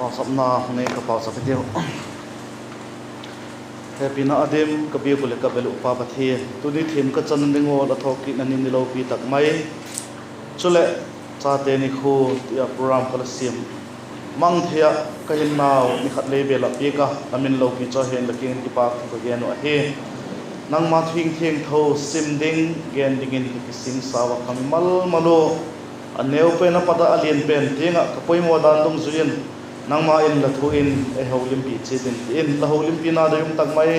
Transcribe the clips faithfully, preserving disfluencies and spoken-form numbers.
Pauchapna nei ka pauchap i tiu. Hepina a dim ka biak uh leh ka bel uh Pa Pathian, tuni thiam ka chan ding ua la thawkitna ni ni lopi tak mai, chuleh Chate Nikhua ti a program ka la siam mang thei ah, ka hinnau ni khat lei bel ah piak a, la min lopi chu hen, la kiang in kipâk thu ka gen uh ahi. Nangma thu thiangtho sim ding, gen dingin ka kisingsa ua, ka mimal mal ua, a neu pen a pat ah a lian pen tiang ah ka poimaw dan dungzui in, nangma in la thu in ei holimpi chiat in ti in, la holimpina doi um tak mai,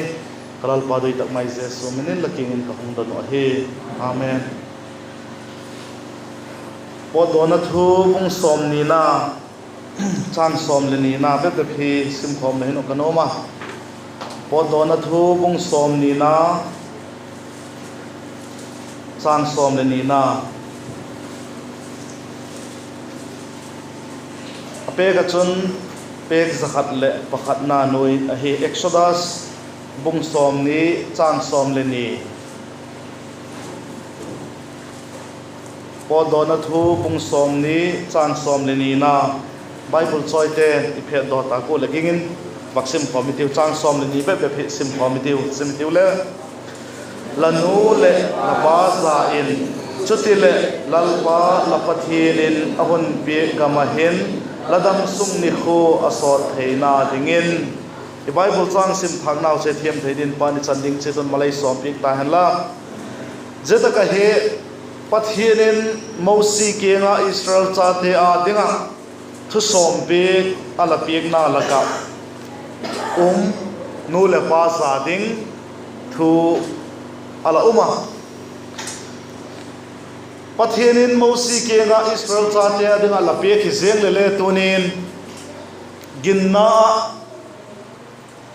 ka Lalpa doi tak mai Jesu min in la kiang in ka hung don uh ahi. Amen. Pawtdawna thu bung sawmnina, châng sawm leh nina bep bep hi simkhawm la hin uh ka nuam a. Pawtdawna thu bung sawmnina, châng sawm leh nina. A pêk ah chun pêk za khat leh pakhatna nuai ahi, Exodus bung sawmni, châng sawm leh ni. Pawtdawna thu bung sawmni, châng sawm leh nina. Bible chawite i phetdaw tak ua leh ging in vak simkhawm i tiu, châng sawm leh ni bep bep hi simkhawm i tiu, sim i tiu le. La nu leh la pa za in, chutileh Lalpa la Pathian in a hun piak gam ah hin la damsung nikhua a sawt theina dingin. I Bible châng sim thâknau chu thiam thei dingin Pa'n i chan ding chiat un mal ei sawmpiak ta hen la. Zia tak ah hi Pathian in Mosi kiang ah Israel chate â ding ah thusawmpiak a la piakna lak ah um, nu leh pa za ding thu a la um a. Pathian in Mosi kiang ah Israel chate â ding ah la piak hi ziang leh le, tuni'n ginna ah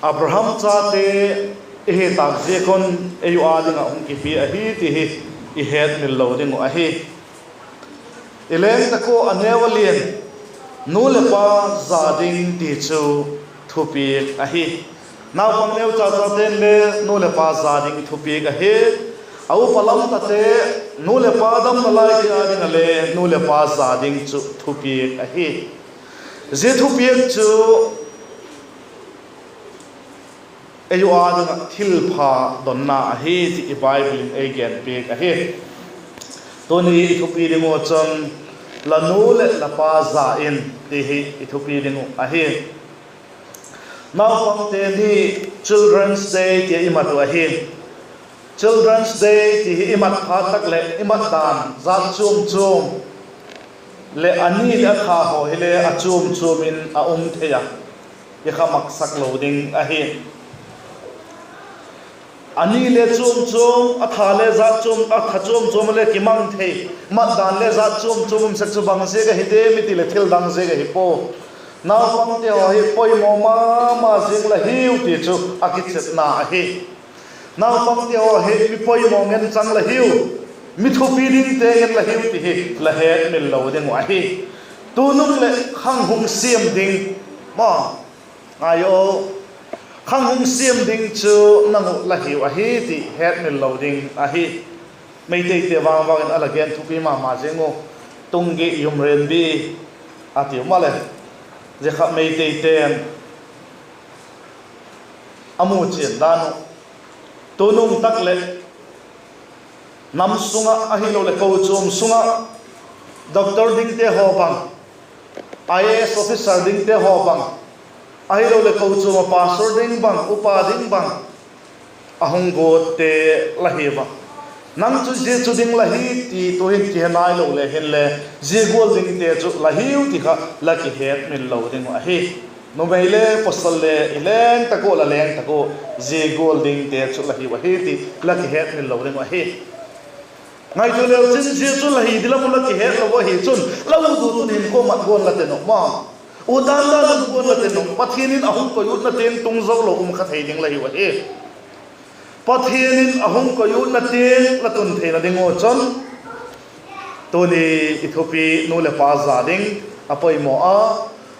Abraham chate i hi tâk ziak un ei u â ding ah hung kipia ahi ti hi i hetmil lo ding uh ahi. I leng tak ua a neu a lian, nu leh pa za ding ti chu thupiak ahi. Naupang neuchate'n le nu leh pa za ding thupiak ahi. A upa lam tate, nu leh pa damna lai te â ding ah le nu leh pa za ding chu thupiak ahi. Zia thupiak chu ei u â ding ah thilpha donna ahi ti i Bible in ei genpiak ahi. Tuni i thupi ding uh chun, la nu leh la pa za in ti hi i thupi ding uh ahi. Naupangte ni Children's Day ti a i mat uh ahi. Children's Day ti hi i mat phat tak leh i mat dan zat chuam chuam leh a ni leh a tha haw hile a chuam chuam in a um thei a, i kha maksak lo ding ahi. A ni le chuam chuam, a tha le zat chuam, a tha chuam chuam le kimang thei, mat dan le zat chuam chuam um sek chu bang ziak ahi diam i ti leh thil dang ziak ahi pua. Naupangte haw hi poimaw ma ma ziang la hiu ti chu a kichepna ahi. Naupangte haw hi mi poimaw ngen chang la hiu, mi thupi dingte ngen la hiu ti hi la hetmil lo ding uh ahi. Tunung leh khang hung siam ding, ma, ngai aw, khang hung siam ding chu nang uh la hiu ahi ti hetmil lo ding ahi. Meiteite vang vang in a la gen thupi ma ma zing uh, tung gi yum ren bi a tiu maleh, zia kha Meiteite'n a mu chian dan uh. Tunung tak leh nam sung ah ahiloleh kochuam sung ah doctor dingte haw bang, I A S officer dingte haw bang, ahiloleh kochuam ah pastor ding bang, upa ding bang a hung guatte la hiu a. Nang chu zia chu ding la hi ti tu'hin kihe nai lo le hinle, zia gual dingte chu la hiu ti kha la kihetmil lo ding uh ahi. Numei le pawsal le i leng tak ua, la leng tak ua, zia gual dingte chu la hiu ahi ti la kihetmil lo ding uh ahi. Ngaitua leu chin, zia chu la hi di lam uh la kihet lo ahi chun, la ut ut un hin kuamat gual la ten uh ma, ut dan dan un gual la ten uh, Pathian in a hung koi utna tiang tung zo lo um kha thei ding la hiu ahi. Pathian in a hung koi utna tiang la tun theina ding ua chun, tuni i thupi nu leh pa za ding a poimaw a.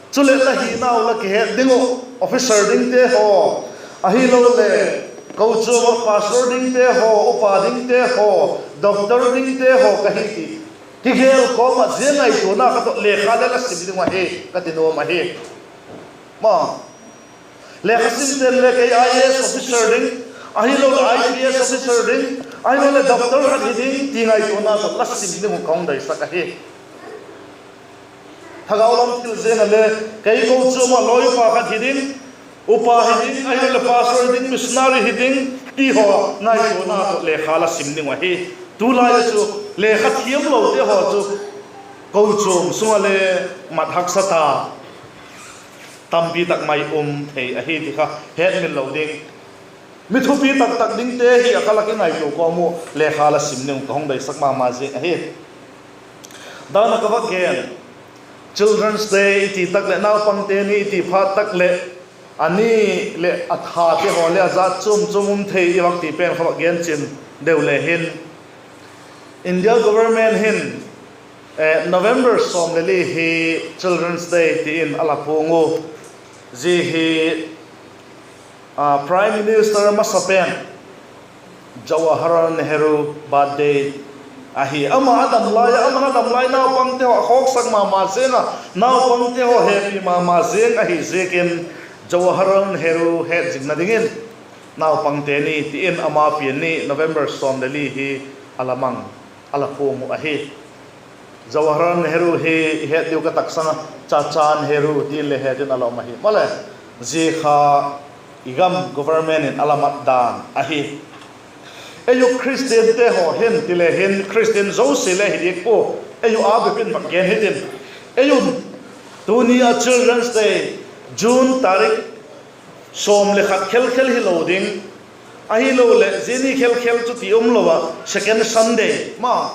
Chuleh la hinau la kihet ding uh, officer dingte haw, ahiloleh kochuam ah pastor dingte haw, upa dingte haw, doctor dingte haw ka hi ti kigel kawm ah zia ngaituana kha tawh lekha le la sim ding uh ahi ka ti nuam ahi. Ma, lekha simte'n le kei IAS officer ding, ahiloleh IPS officer ding, ahiloleh doctor khat hi ding ti ngaituana tawh la sim ding uh ka hung deisak ahi. Thagau lam thil ziang ah le kei kochuam ah lawi upa khat hi ding, upa hi ding, ahiloleh pastor hi ding, missionary hi ding ti haw ngaituana tawh lekha la sim ding uh ahi. Tulai ah chu lekha thiamlote haw chu kochuam sung ah le mat haksa ta tampi tak mai um thei ahi ti kha hetmil lo ding. Mi thupi tak tak dingte hi a kha la kingaitua kawm uh lekha la sim ding uh ka hung deisak ma ma ziang ahi. Dan ah ka vak gen, Children's Day i ti tak leh, naupangte ni i ti phat tak leh, a ni leh a thate haw leh a zat chuam chuam um thei i vak ti pen kha vak gen chian deu le hin, India government hin November sawm le li hi Children's Day ti in a la puang u. Zia hi Prime Minister masa pen Jawaharlal Nehru birthday ahi. Ama a dam lai ah, ama a dam lai naupangte haw a khawksak ma ma ziang a, naupangte haw hepi ma ma ziang ahi ziakin Jawaharlal Nehru hetzingna dingin naupangte ni ti in ama pian ni November sawm le li hi a la mang, a la puang uh ahi. Jawaharlal Nehru hi i het diu ka taksang a, Chacha Nehru ti in le het in a la um ahi. Maleh, zia kha i gam government in a la mat dan ahi. Ei uh Christiante haw hin ti le hin Christian zosia le hi diak pua, ei uh a bep in vak gen hitin. Ei un tuni a Children's Day, June tarik sawm le khat khel khel hilo ding, ahiloleh zia ni khel khel chu ti umlo ah second Sunday ma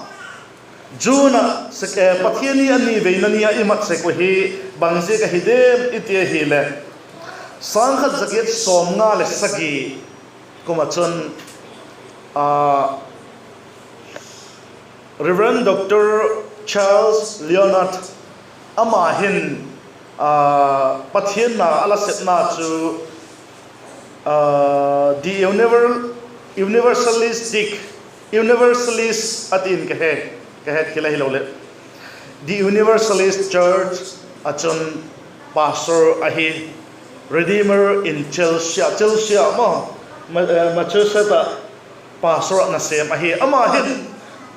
June ah Pathian ni a ni veina ni ah i mat sek uh hi bangziak ahi diam i ti ahileh, sâng khat za giat sawmnga leh sagi kum ah chun Reverend Doctor Charles Leonard, ama hin Pathian na a la sepna chu The Univer-, Universalist, Universalist a ti in ka he, ka het khil ahiloleh The Universalist Church ah chun pastor ahi, Redeemer in Chelsea, Chelsea maw, Massachusetts ah pastor ah nasêm ahi. Ama hin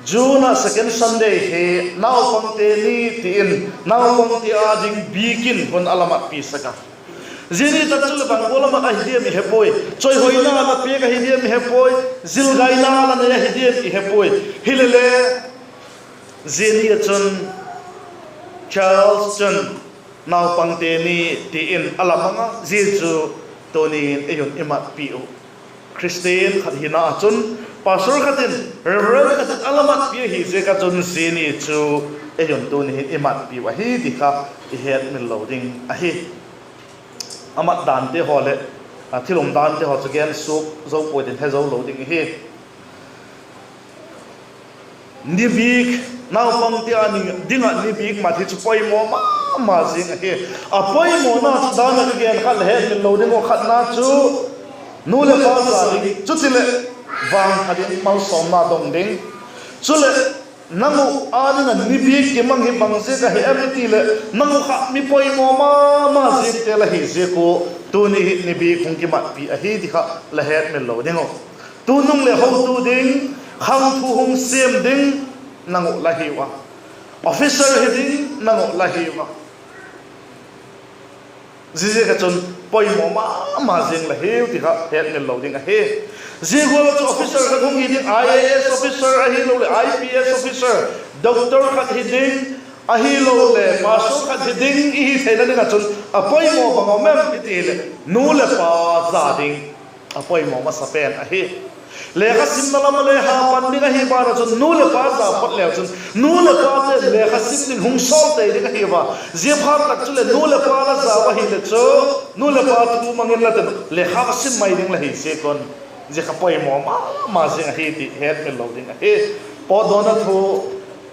June ah second Sunday hi naupangte ni ti in naupangte â ding biakin hun a la matpi sak a. Zia ni tak chu leh bang gual a mat ahi diam i he puai, chawihoina la piak ahi diam i he puai, zilgaina la nei ahi diam i he puai. Hilele, zia ni ah chun Charles chun naupangte ni ti in a la mang a, zia chu tuni in ei un i matpi uh. Christian khat hina ah chun, pastor khat in, reverend khat in a la matpi ahi ziak ah chun zia ni chu ei un tuni hin i matpi uh ahi ti kha i hetmil lo ding ahi. A mat dante haw leh thil umdante haw chu gen suak zo puai tin he zo lo ding ihi. Ni bik, naupangte â ding ah ni bik mat hi chu poimaw ma ma zing ahi. A poimawna chu dan ah ka gen khat la hetmil lo ding uh, khatna chu nu leh pa za ding, chutileh vangpha ding, malsawmna dong ding. Chuleh nang uh â ding ah ni bik kimang hi bangziak ahi em i ti leh, nang uh kha mi poimaw ma ma ziakte la hi ziak ua tuni hi ni bik hung kimatpi ahi ti kha la hetmil lo ding uh. Tunung leh hotu ding, khangthu hung siam ding nang uh la hiu a, officer hi ding nang uh la hiu a. Ziaziak ah chun poimaw ma ma zing la hiu ti kha hetmil lo ding ahi. Zia gual ah chu officer khat hung hi ding, IAS officer ahiloleh IPS officer, doctor khat hi ding, ahiloleh pastor khat hi ding i hi theina ding ah chun a poimaw bang um em i ti leh, nu leh pa za ding a poimaw masa pen ahi. Lekha simna lam ah le ha pan ding ahi ban ah chun nu leh pa za phot leu chun nu leh pate lekha sim ding hung sawl tei ding ahi a. Ziaphat tak chuleh nu leh pa la zau ahileh chu nu leh pa thu mang in la tin lekha sim mai ding la hi ziak un, zia kha poimaw ma ma zing ahi ti hetmil lo ding ahi. Pawtdawna thu,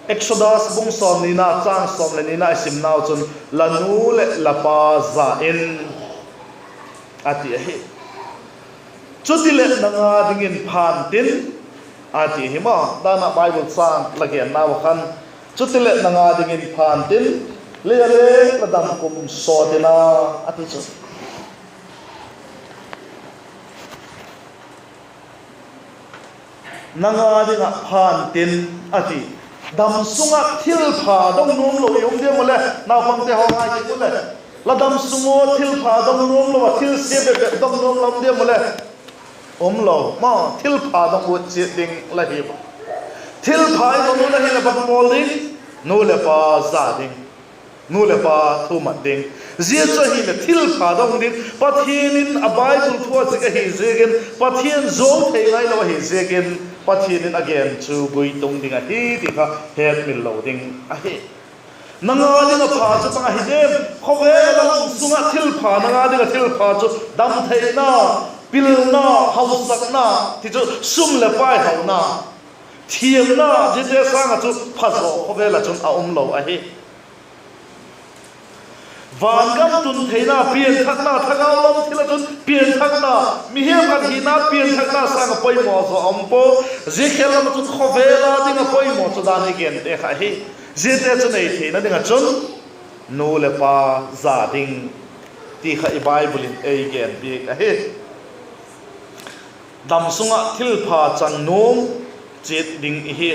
Exodus bung sawmnina châng sawm leh nina i simnau chun, la nu leh la pa za in a ti ahi. Chutileh nang â dingin phan tin, a ti hi maw. Dan ah Bible châng la gennau ah khan, chutileh nang â dingin phan tin, Lei a le la dam kum sawt in a, a ti chu. Nanga ding ah pha intin, a ti. Dam sung ah thilpha dong nuam lo i um diam u le? Naupangte haw, ngai kit u le. La dam sung ua thilpha dong nuam lo ah, thil sia bep bep dong nuam lo um diam u le? Um lo maw, thilpha dong ut chiat ding la hi. Thilpha i dong u la hileh bang bawl ding? Nu leh pa za ding. Nu leh pa thu mat ding. Zia chu ahileh thilpha dong ding. Pathian in a Bible thu a zik ahi ziakin, Pathian zuau thei ngailo ahi ziakin, Pathian in a gen chu guitung ding ahi ti kha hetmil lo ding ahi. Nanga ding ah pha chu bang ahi diam? Khawvel a la um sung ah thilpha, nanga ding ah thilpha chu dam theina, pilna, hausakna, ti chu sum leh pai hauna, thiamna, ziate sâng ah chu phazaw khawvel ah chun a um lo ahi. Van gam tun theina, pianthakna, thagau lam thil ah chun pianthakna, mihing khat hina pianthakna sâng ah poimaw zaw a um pua. Zia khel lam ah chun khawvel a ding ah poimaw chu dan i gente kha hi. Ziate chu nei theina ding ah chun nu leh pa za ding ti kha i Bible in ei gen piak ahi. Dam sung ah thilpha chang nuam chiat ding i hi.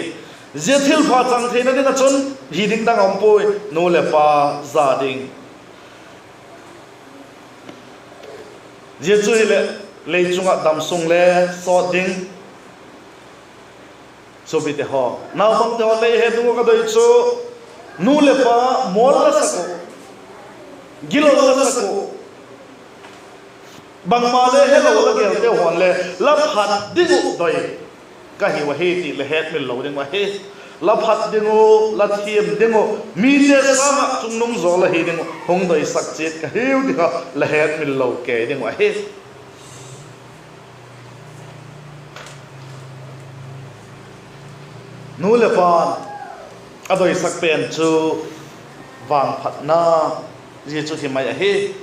Zia thilpha chang theina ding ah chun hi ding dang a um puai, nu leh pa za ding. Zia chu hileh lei chung ah dam sung le sawt ding. Suapite haw, naupangte haw, lei het ding uh ka doi chu, nu leh pa mawl la sak uh, gilo la sak uh, bangma le helo la gelte hawn le la phat ding uh doi ka hiu ahi ti le hetmil lo ding uh ahi. La phat ding uh, la thiam ding uh, mite sâng ah chungnung zaw la hi ding uh hung doisak chiat ka hiu ti kha la hetmil lo kei ding uh ahi. Nu leh pa'n a doisak pen chu vangphatna, zia chu hi mai ahi.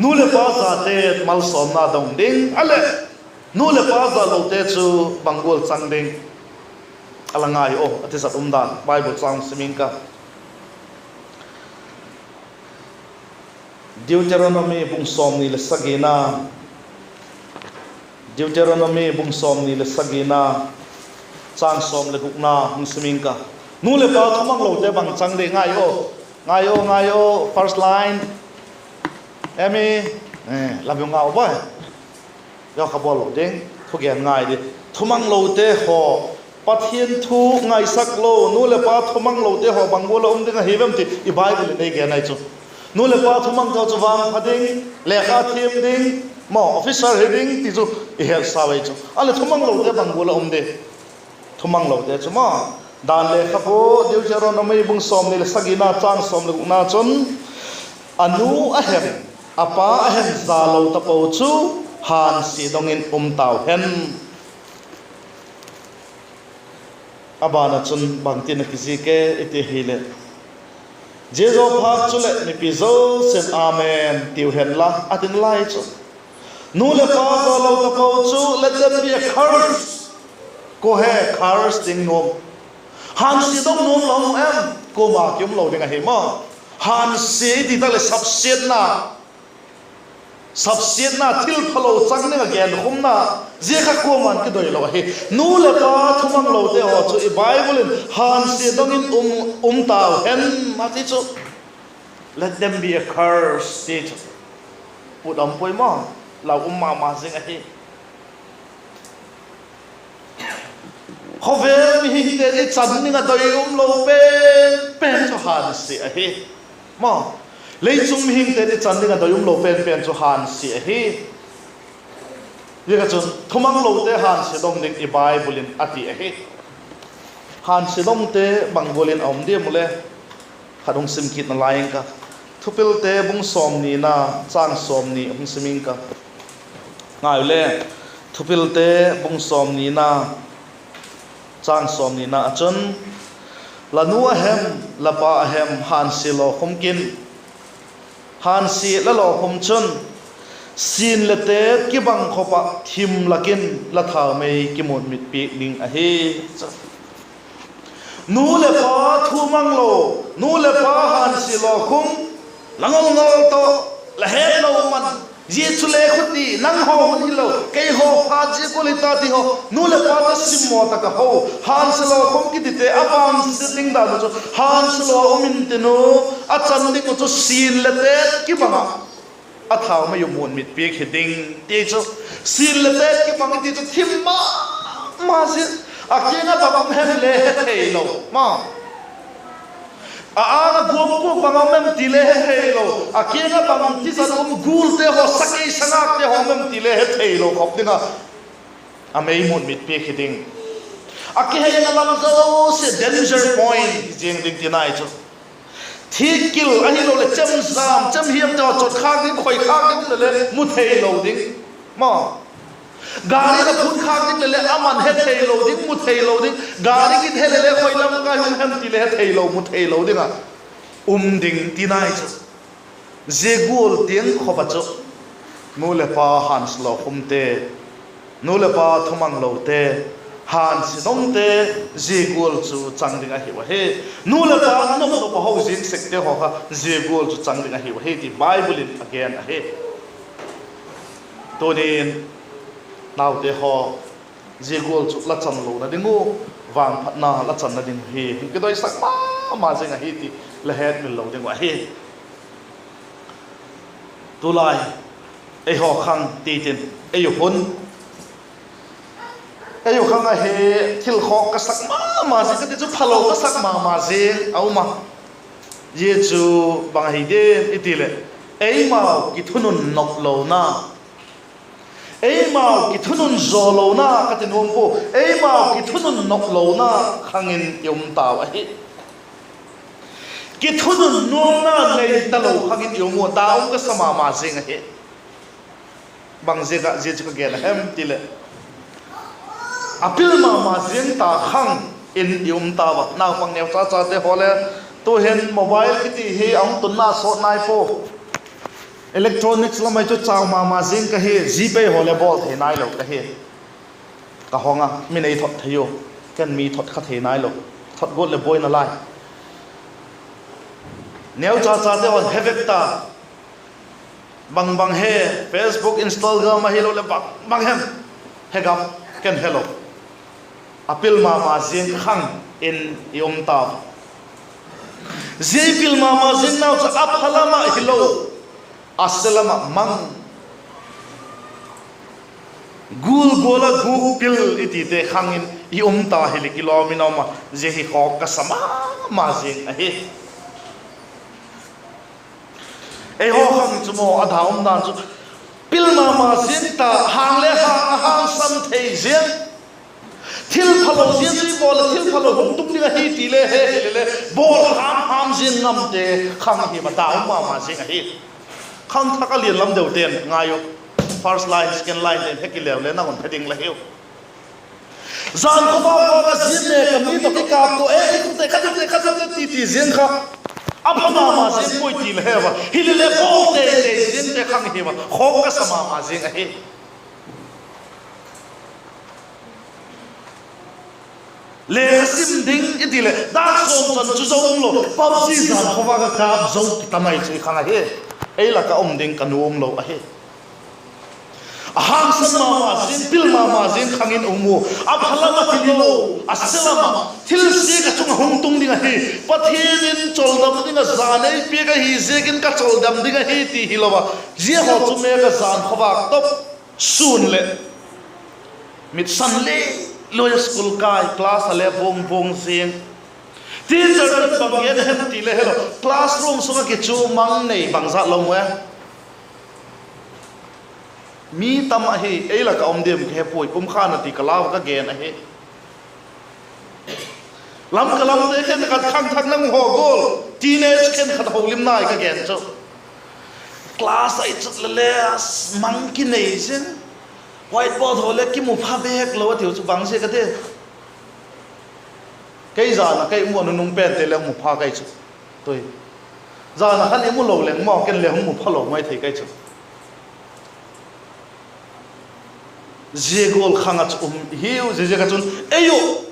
Nu leh pa zate malsawmna dong ding a leh, nu leh pa zalote chu bang gual chang ding a la ngai aw, a ti zat um dan Bible chang sim ing ka. Deuteronomy bung sawmni leh sagina, Deuteronomy bung sawmni leh sagina, châng sawm leh gukna hung sim ing ka. Nu leh pa thumanglote bang chang ding, ngai aw, ngai aw, ngai aw, first line. Emi, eh, la biu ngau bai. Zia kha bawl lo ding, thugen ngai di. Thumanglote haw, Pathian thu ngaisak lo, nu leh pa thumanglote haw bang gual a um ding ahi vem ti i Bible in ei gen ahi chu. Nu leh pa thumangte chu vangpha ding, lekha thiam ding, maw, officer hi ding ti chu i hetsau ahi chu. A leh thumanglote bang gual a um di? Thumanglote chu maw, dan lekhabu Deuteronomy bung sawmni leh sagina châng sawm leh gukna chun, a nu a hem, a pa a hem zalo tapo chu hânsia dong in um tau hen. A ban ah chun bangtin a kizik e i ti hileh, zia zaw phat chuleh mipi zosia'n amen tiu hen la, a tin lai chu. Nu leh pa zalo tapo chu let them be accursed. Kua he curse ding nuam? Hânsia dong nuam lo em? Kuama ki um lo ding ahi maw. Hânsia i ti tak leh sapsiatna, sapsiatna, thil phalo chang ding ah genkhumna, zia kha kuama'n kidoi lo ahi. Nu leh pa thumanglote haw chu i Bible in hânsia dong in um, um tau hen a ti chu. Let them be accursed ti chu. Put um puai maw, lau um ma ma zing ahi. Khawvel mihingte'n i chan ding ah doi um lo pen pen chu hânsia ahi. Maw, leichung mihingte'n i chan ding ah doi um lo pen pen chu hânsia ahi. Ziak ah chun thumanglote hânsia dong ding i Bible in a ti ahi. Hânsia dongte bang gual in a um diam u le? Khat hung sim kitna lai ing ka. Thupilte bung sawmnina, châng sawmni hung sim ing ka. Ngai u le, Thupilte bung sawmnina, châng sawmnina ah chun, la nu a hem, la pa a hem hânsia lawkhum kin. Hânsia la lawkhum chun, sin leh tet kibang khop ah thim lak in la thaumei kimut mit piak ding ahi. Nu leh pa thumang lo, nu leh pa hânsia lawkhum, la ngol ngol tawh, la het lo man, zia chu le khuti, nanghaw hun hilo, keihaw phat zia gual hi ta ti haw, nu leh pa ta simmaw tak a ho, hânsia lawkhum kitite a vangsia ding dan uh chu hânsia law um intin u, a chan ding uh chu sin leh tet kibang ah a thau mei uh mun mit piak hi ding ti chu, sin leh tet kibang i ti chu thim ma ma zia, a kiang ah bang um hem le he theilo ma, a âng ah guam kuak bang um em ti le he theilo, a kiang ah bang tizat um gulte haw, sakei sangâkte haw um em ti le he theilo khop ding a, a mei mun mit piak hi ding. A kiheina lam zosia danger point hi ziang ding ti nai chu, thîkkil ahiloleh chemjam chemhiamte haw chot khâk ding, khoi khâk ding um leh le mu theilo ding. Ma, gari la phut khâk ding leh le aman he theilo ding, mu theilo ding. Gari kit he leh le khoi lam kai hung hem ti le he theilo, mu theilo ding a um ding ti nai chu. Zia gual tiang khop ah chu nu leh pa hânsia lawkhumte, nu leh pa thumang lote, hânsia dongte, zia gual chu chang ding ahiu ahi. Nu leh pa nop nop a ho ziang sekte haw kha zia gual chu chang ding ahiu ahi ti Bible in a gen ahi. Tunin naute haw, zia gual chu la chan lona ding uh, vangphatna la channa ding uh hi hung kidoisak ma ma zing ahi ti la hetmil lo ding uh ahi. Tulai, eihaw khang ti tin, ei uh hun, ei uh khang ahi, thil khawk ka sak ma ma zing ka ti chu phalo ka sak ma ma zing a um a. Zia chu bang ahi diam i ti leh, eimau kithunun nop lona, eimau kithunun zaw lona ka ti nuam pua, eimau kithunun nop lona khang in i um tau ahi. Kithunun nuamna nei talo khang in i um ua, da um ka sa ma ma zing ahi. Bang ziak ah zia chu ka gen a hem ti leh, a pil ma ma zing ta khang in i um tau a. Naupang neucha chate haw le, tu'hin mobile kiti hi a hung tunna sawt nai pua. Electronics lam ah chu chau ma ma zing ka hi, GPay haw le bawl thei nailo ka hi. Ka hong a, mi nei thot thei u, ken mi thot kha thei nailo, thot guat leh buaina lai. Neucha chate haw he vek ta, bang bang he, Facebook, Instagram ahiloleh bang bang hem, he gam, ken helo. A pil ma ma zing khang in i um tau. Zia i pil ma ma zing nau chu a pha lam ah hilo, a se lam ah mang, gul gual ah guk pil i tite khang in i um ta hileh kilawm in a um a, zia hi khawk ka sa ma ma zing ahi. Eihaw khang chu maw, a da um dan chu, pil ma ma zing ta, hang le hang a hangsan thei ziang, thil phalo zia chu i bawl leh thil phalo hung tung ding ahi ti le he hile le, bawl ham ham zing ngamte khang hi ma, da um ma ma zing ahi. Khangthak a lian lam deute'n ngai u, first line, second line te'n he kileu le nang un phe ding la hiu. Jan khawvâk a zia mêl ka mi tawh kikâp tawh e, i tute ka tute ka tute ti ti ziang kha, a pha ma ma zing puai ti la he va, hilele bawl tei tei ziangte khang hi ma, khawk ka sa ma ma zing ahi. Le ka sim ding i ti leh, dâk sawm chan chu zo umlo, PUBG jan khawvâk a kâp zo ki ta mai chu i khang ahi. Ei lak ah um ding ka nuam lo ahi. A hangsan ma ma zing, pil ma ma zing khang in um u, a pha lam ah hilo, a se lam ah, thil sia ka chung ah hung tung ding ahi, Pathian in choldam ding ah jan ei piak ahi ziakin ka choldam ding ahi ti hilo a, zia haw chu mêk ah jan khawvâk top sûn leh mitsan le loi a school kai, class a le vuang vuang zing. Teacher in bang gen hem ti le helo, classroom sung ah kichu mang nei bangzat lo mu e. Mi tam ahi, ei lak ah um diam ka he puai, pumkhan a ti ka lau ka gen ahi. Lamka lamte khenkhat khangthak nang haw gual, teenage khenkhat holim nai ka gen chu. Class ah i chut le le, mang kinei zing, whiteboard haw le kimu pha bêk lo a tiu chu bang zia ka ti. Kei jan a kei mu a nunung pente le mu pha kei chu. Tui. Jan a khan i mu lo leng maw, ken le hung mu pha lo mai thei kei chu. Zia gual khang ah chu um i hiu, ziaziak ah chun ei uh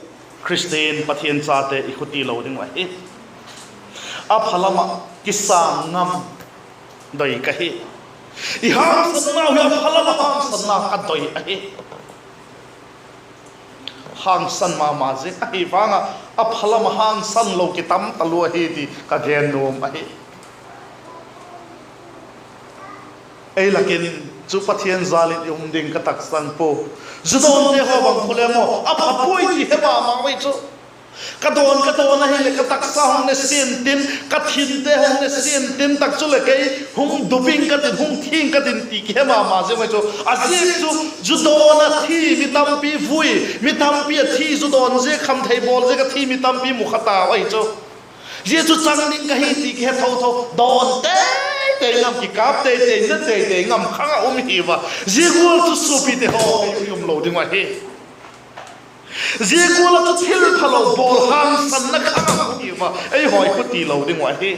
Khristian Pathian chate i khuti lo ding uh ahi. A pha lam ah kisâng ngam doi ka hi. I hangsanna uh hi a pha lam ah hangsanna ka doi ahi. Hangsan ma ma zing ahi vang ah, a pha lam ah hangsan lo kitam talua ahi ti ka gen nuam ahi. Ei lak in chu Pathian jâl in i um ding ka taksang pua. Zu dawnte haw bang khu le maw, a pha puai ti he ma ma ui chu. Ka dawn, ka dawn ahileh ka taksa hung ne sian tin, ka thinte hung ne sian tin tak chuleh kei hung dup ing ka tin, hung thi ing ka tin ti kihe ma ma zing ui chu. A ziak chu, zu dawn a thi mi tampi vui, mi tampi a thi, zu dawn ziak, khamthei bawl ziak a thi mi tampi mu kha tau ahi chu. Zia chu chang ding ka hi ti kihe tho tho, dawn tei tei ngam, kikâp tei tei, ne tei tei ngam khang ah um hiu a. Zia gual chu suapite haw, i um lo ding uh ahi. Zia gual ah chu thil phalo bawl hangsanna khang ah um hiu a, ei haw i khuti lo ding uh ahi.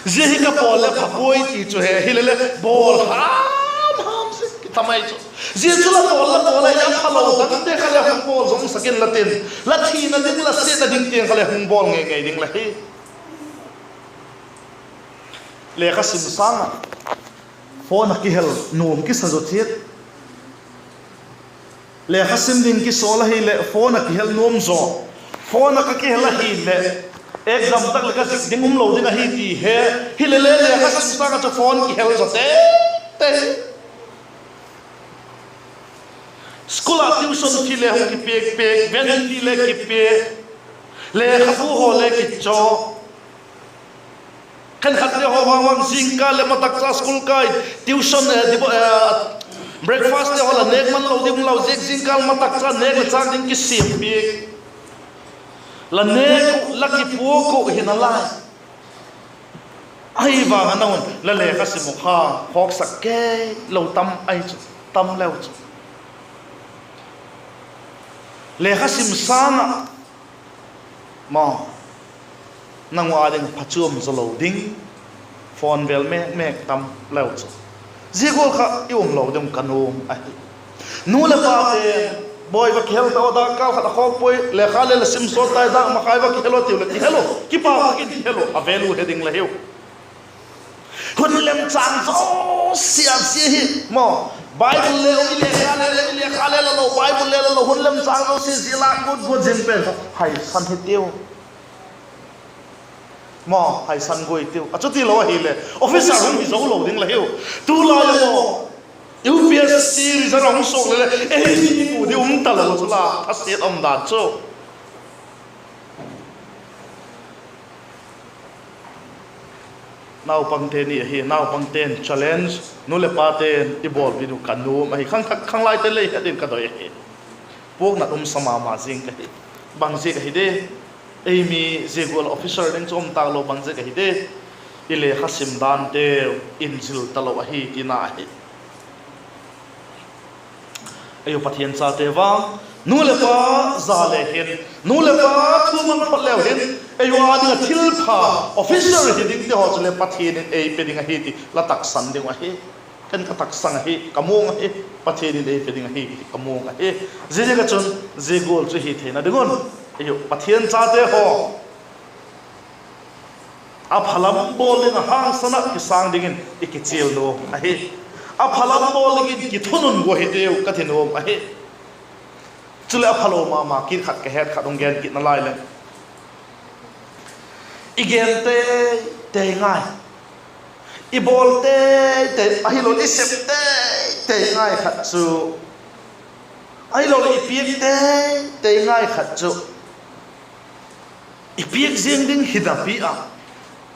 Zia hi ka bawl leh pha puai ti chu he, hileleh bawl ham ham si ki tha mai chu. Zia chu la bawl la bawl a, a phalo dangte kha leh hung bawl zong sak inla tin, la thina ding la siatna ding tiang kha leh hung bawl ngei ngei ding la hi. Lekha sim sâng ah phone ah kihel nuam kisa zaw thiat. Lekha sim ding kisawl ahileh phone ah kihel nuam zaw. Phone ah ka kihel ahileh exam tak leh ka zik ding um lo ding ahi ti he. Hileleh lekha sim sâng ah chu phone kihel zaw tei tei. School ah tuition fee le hung kipiak piak, van fee le kipiak, lekhabu haw le kichaw. Khenkhatte haw vang vang zingkal leh matak cha school kai, tuition, breakfastte haw la nêk man lo ding um lau ziak, zingkal matak cha nêk leh châk ding kisiam piak. La nêk uh, la kipuak uh hi nalai. Ahi vang a nang un la lekha sim uh kha khawksak kei lo tam ahi chu, tam leu chu. Lekha sim sâng ah maw, nang uh â ding phachuam zaw lo ding phone vêl mêk mêk tam leu chu. Zia gual kha i um lo ding ka nuam ahi. Nu leh pate, bawi va kihel tau a, dâkkâl khat a khawk puai, lekha le la sim sawt tai, dâk makhai va kihel a tiu leh kihel u, kipak tak in kihel u, a vêl u he ding la hiu. Hun lemchâng zosia zia hi maw, Bible le um, i lekha le le, i lekha le la lo, Bible le la lo, hun lemchâng zosia zia lâk guat guat zing pen kha haisan hi tiu. Maw, haisan guai tiu. A chuti lo ahileh officer hung hi zo lo ding la hiu. Tulai a maw, UPSC result a hung suak le le, ei hi mu di um talo chu la, a siat um dan chu. Naupangte ni ahi, naupangte'n challenge, nu leh pate'n i bawlpin uh ka nuam ahi, khang, khanglaite lei het in ka doi ahi. Puaknat um sa ma ma zing ka hi. Bang ziak ahi de? Ei mi zia gual officer ding chu um tâk lo bang ziak ahi de? I lekha sim danteu inzil talo ahi tina ahi. Ei u Pathian chate vang, nu leh pa za le hin, nu leh pa thu mang phot leu hin, ei u â ding ah thilpha, officer hi dingte haw chu le Pathian in ei pe ding ahi ti la taksan ding uh ahi. Ken ka taksang ahi, ka muang ahi, Pathian in ei pe ding ahi ti ka muang ahi. Ziaziak ah chun, zia gual chu hi theina ding un, ei u Pathian chate haw, a phalam bawl ding ah hangsan ah kisâng dingin i kichial nuam ahi. A phalam bawl dingin kithunun gua hiteu ka ti nuam ahi. Chuleh a phalo ma ma kit khat ka het khat hung gen kit nalai leng, i gen tei tei ngai, i bawl tei tei, ahiloleh i sep tei tei ngai khat chu, ahiloleh i piak tei tei ngai khat chu, i piak ziang ding hi napi ah,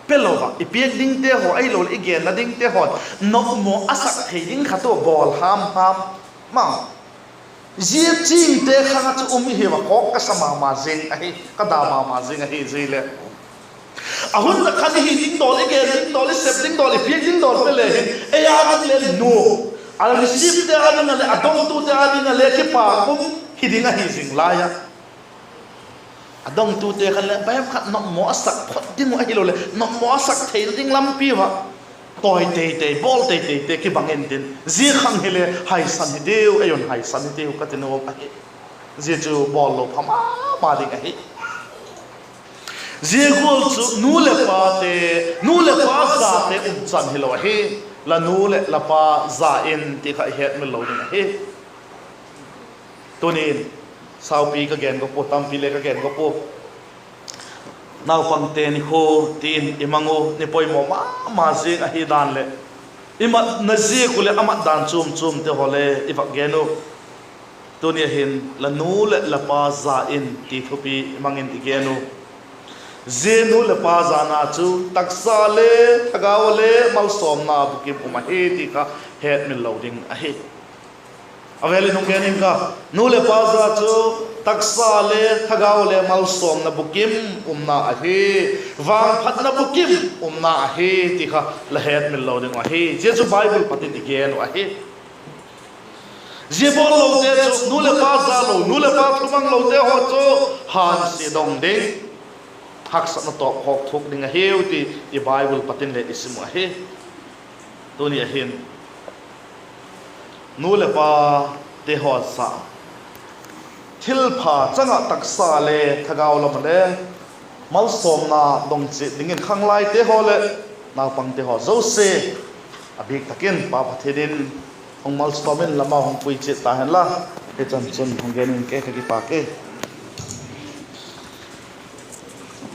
pe lo ah i piak dingte haw ahiloleh i genna dingte haw nopmaw a sak thei ding khat u bawl ham ham ma. Zia chingte khang ah chu um i hiu a, khawk ka sa ma ma zing ahi, ka da ma ma zing ahi zia le. A hun tak khan i hi ding dawl, i gen ding dawl, i sep ding dawl, i piak ding dawl pe le hin, ei â ding le nuam, a receive-te â ding ah leh a dongtute â ding ah le kipâk um hi ding ahi zing lai ah, a dongtute khan leh bang khat nopmaw a sak phot ding uh ahiloleh nopmaw a sak theina ding lampi ah tawi teitei, bawl teiteite kibang intin, zia khang hile haisan hitiu, ei un haisan hitiu ka ti nuam ahi. Zia chu bawl lo pha ma ma ding ahi. Zia gual chu nu leh pate, nu leh pa zate umchan hilo ahi. La nu leh la pa za in ti kha i hetmil lo ding ahi. Tuni'n saupi ka gen gawp ua, tampi le ka gen gawp ua. Naupangte ni khu ti'n i mang u, ni poimaw ma ma ziang ahi dan leh, i matna ziak uh leh a mat dan chuam chuamte haw le i vak gen u. Tuni a hin la nu leh la pa za in ti thupi i mang in i gen u. Zia nu leh pa zana chu taksa le, thagau le malsawmna bukim um ahi ti kha hetmil lo ding ahi. A vêl in hung gen ing ka, nu leh pa za chu taksa le, thagau le malsawmna bukim umna ahi, vangphatna bukim umna ahi ti kha la hetmil lo ding uh ahi. Zia chu Bible pat in i gen uh ahi. Zia bawl lote chu, nu leh pa za lo, nu leh pa thumang lote haw chu hânsia dong ding, haksatna tawp khawk thuk ding ahiu ti i Bible pat in le i sim uh ahi. Tuni a hin nu leh pate haw za, thilpha chang ah taksa le thagau lam ah le malsawmna dong chiat dingin khanglaite haw leh naupangte haw zosia a bîk tak in Pa Pathian in hung malsawm in la mau hung pui chiat ta hen la. Hichan chun hung gen ing ke, ka kipâk e.